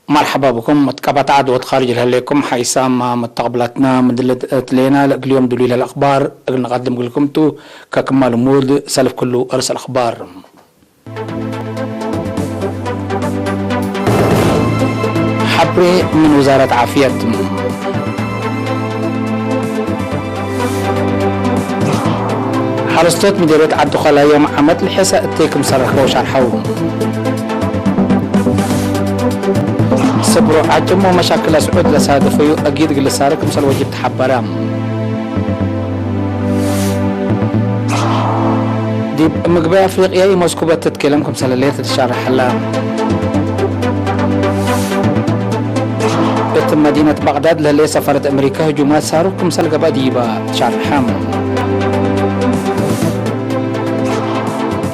مرحبا بكم. متقبة عاد وتخارج الهليكم حيسام متقبلتنا مدلت تلينا لقليوم دليل الأخبار. أقلنا قدم قلكم تو ككمال مود سلف كله أرس الأخبار. ሓብሬ ምን ውዛረት ዓፍየት። ሓረስቶት ምዴርየት ዓዲ ዃላዮም ዓመት ልሐሰ እተይ ክምሰል ረክበው ሻርሐው። ስብሮ ዓጭሞ መሻክል ኣስዑድ ለሳደፈዩ ኣጊድ ግልሳረ ክምሰል ወጅብ ተሓበረ። ዲብ ምግባይ ኣፍሪቅያ ኢሞስኩበት ትትኬለም ክምሰል ህሌት ትሻርሐላ። እት መዲነት ባቅዳድ ለህሌ ሰፋረት ኣመሪካ ህጁማት ሳሩክ ክምሰል ገብአ ዲባ ትሻርሐ።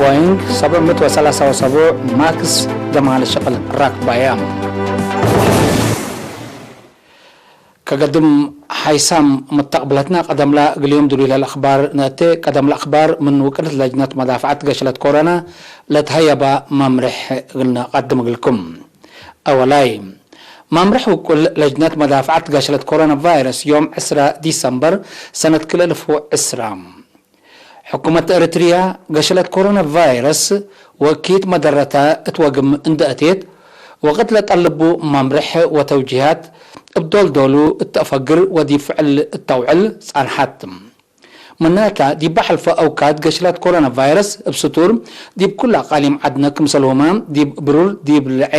ቦይንግ ሰብዕ ምእት ወሰላሳ ወሰቡዕ ማክስ ደማል ሸቅል ራክባያ። ከገድም ሓይሳም መተቅብለትና ቀደምላ እግልዮም ድሉይለ ለአኽባር ነእቴ። ቀደምላ አኽባር ምን ውቅልት ለጅነት መዳፍዓት ገሸለት ኮሮና ለትሀየባ መምርሕ እግልና ቀድም እግልኩም። አወላይ፣ መምርሕ ውቁል ለጅነት መዳፍዓት ገሸለት ኮሮና ቫይረስ ዮም ዕስራ ዲሰምበር ሰነት ክልተ አልፍ ወዕስራ። ሕኩመት ኤርትርያ ገሸለት ኮሮና ቫይረስ ወኪት መደረታ እት ወግም እንደ እቴት፣ ወቅት ለጠልቡ መምርሕ ወተውጂሃት እብ ዶልዶሉ እተአፈግር ወዲብ ፍዕል እተውዕል ጻንሓት። ምናታ ዲብ ባሕልፈ አውካድ ገሸለት ኮሮና ቫይረስ እብ ስቱር ዲብ ኩላ አቃሊም ዓድነ ክምሰልሁማ ዲብ ብሩር ዲብ ልዐ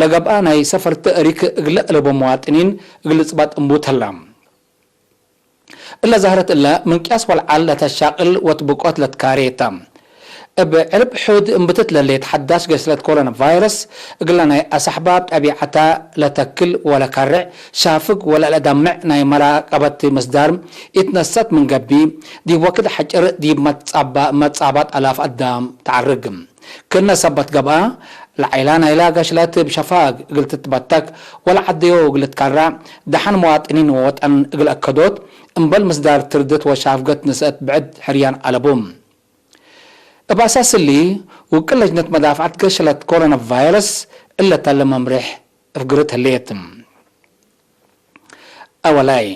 ለገብአ ናይ ሰፈር ተእሪክ እግለ እለቦ መዋጥኒን እግል ጽባጥ እንቡት ህላ። እለ ዛህረት እለ ምንቅያስ ወልዓል ለተሻቅል ወትብቆት ለትካሬ ተ። እብ ዕልብ ሑድ እምብትት ለሌት ሐዳሽ ገስለት ኮሮና ቫይረስ፣ እግለ ናይ አሳሕባ ጠቢዓታ ለተክል ወለካርዕ፣ ሻፍግ ወለለዳምዕ ናይ መራቀበት መስዳር ኢትነሰት ምን ገቢ፣ ዲብ ወክድ ሐጭር ዲብ መጻባ-፣ መጻባት አላፍ አዳም ተዓርግ። ክእነ ሰበት ገብአ፣ ለዓይላ ናይላ ገሽለት እብ ሸፋግ እግል ትትበተክ ወለዐደዮ እግል ትካራዕ፣ ደሐን መዋጥኒን ወወጠን እግል አከዶት፣ እምበል ምስዳር ትርድት ወሻፍገት ንስአት ብዕድ ሕርያን አለቡ። እብ አሳስ እሊ፣ ውቅል ለጅነት መዳፍዐት ገሽለት ኮሮና ቫይረስ እለ ተለ መምርሕ እፍግርት ህሌት። አወላይ፣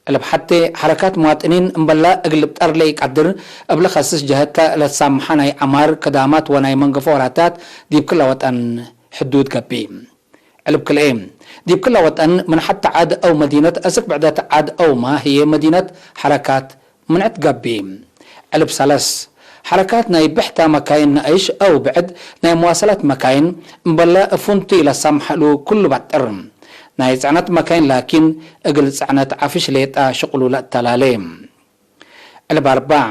እልብ ሐቴ ሐረካት መዋጥኒን እምበላ እግል ብጠር ለኢቀድር እብ ለኸስስ ጀሀት ለትሳምሐ ናይ ዐማር፣ ከዳማት ወናይ መንገፎ ወራታት ዲብ ክለ ወጠን ሕዱድ ገብእ። ዕልብ ክልኤ፣ ዲብ ክለ ወጠን ምን ሐቲ ዐድ አው መዲነት አስክ ብዕደት ዐድ አውማ ህዬ መዲነት ሐረካት ምንዕት ገብእ። ዕልብ ሰለስ፣ ሐረካት ናይ ብሕታ መካይን ነአይሽ አው ብዕድ ናይ መዋሰላት መካይን እምበለ እፉንቲ ለሳምሐሉ ኩሉ ባጥር። ናይ ጽዕነት መካይን ላኪን እግል ጽዕነት ዐፍሽ ሌጣ ሽቅሉ ለእተላሌ። ዕልብ አርባዕ፣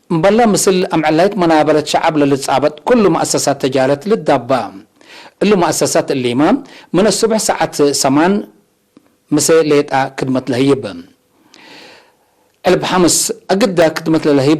እምበለ ምስል አምዕላይት መናበረት ሸዐብ ለልጻበጥ ኩሉ መአሰሳት ተጃረት ልዳባ። እሉ መአሰሳት እሊመ ምን አሱብሕ ሰዓት ሰማን ምሰ ሌጣ ክድመት ለህይብ። ዕልብ ሐምስ፣ አግዳ ክድመት ለለህይብ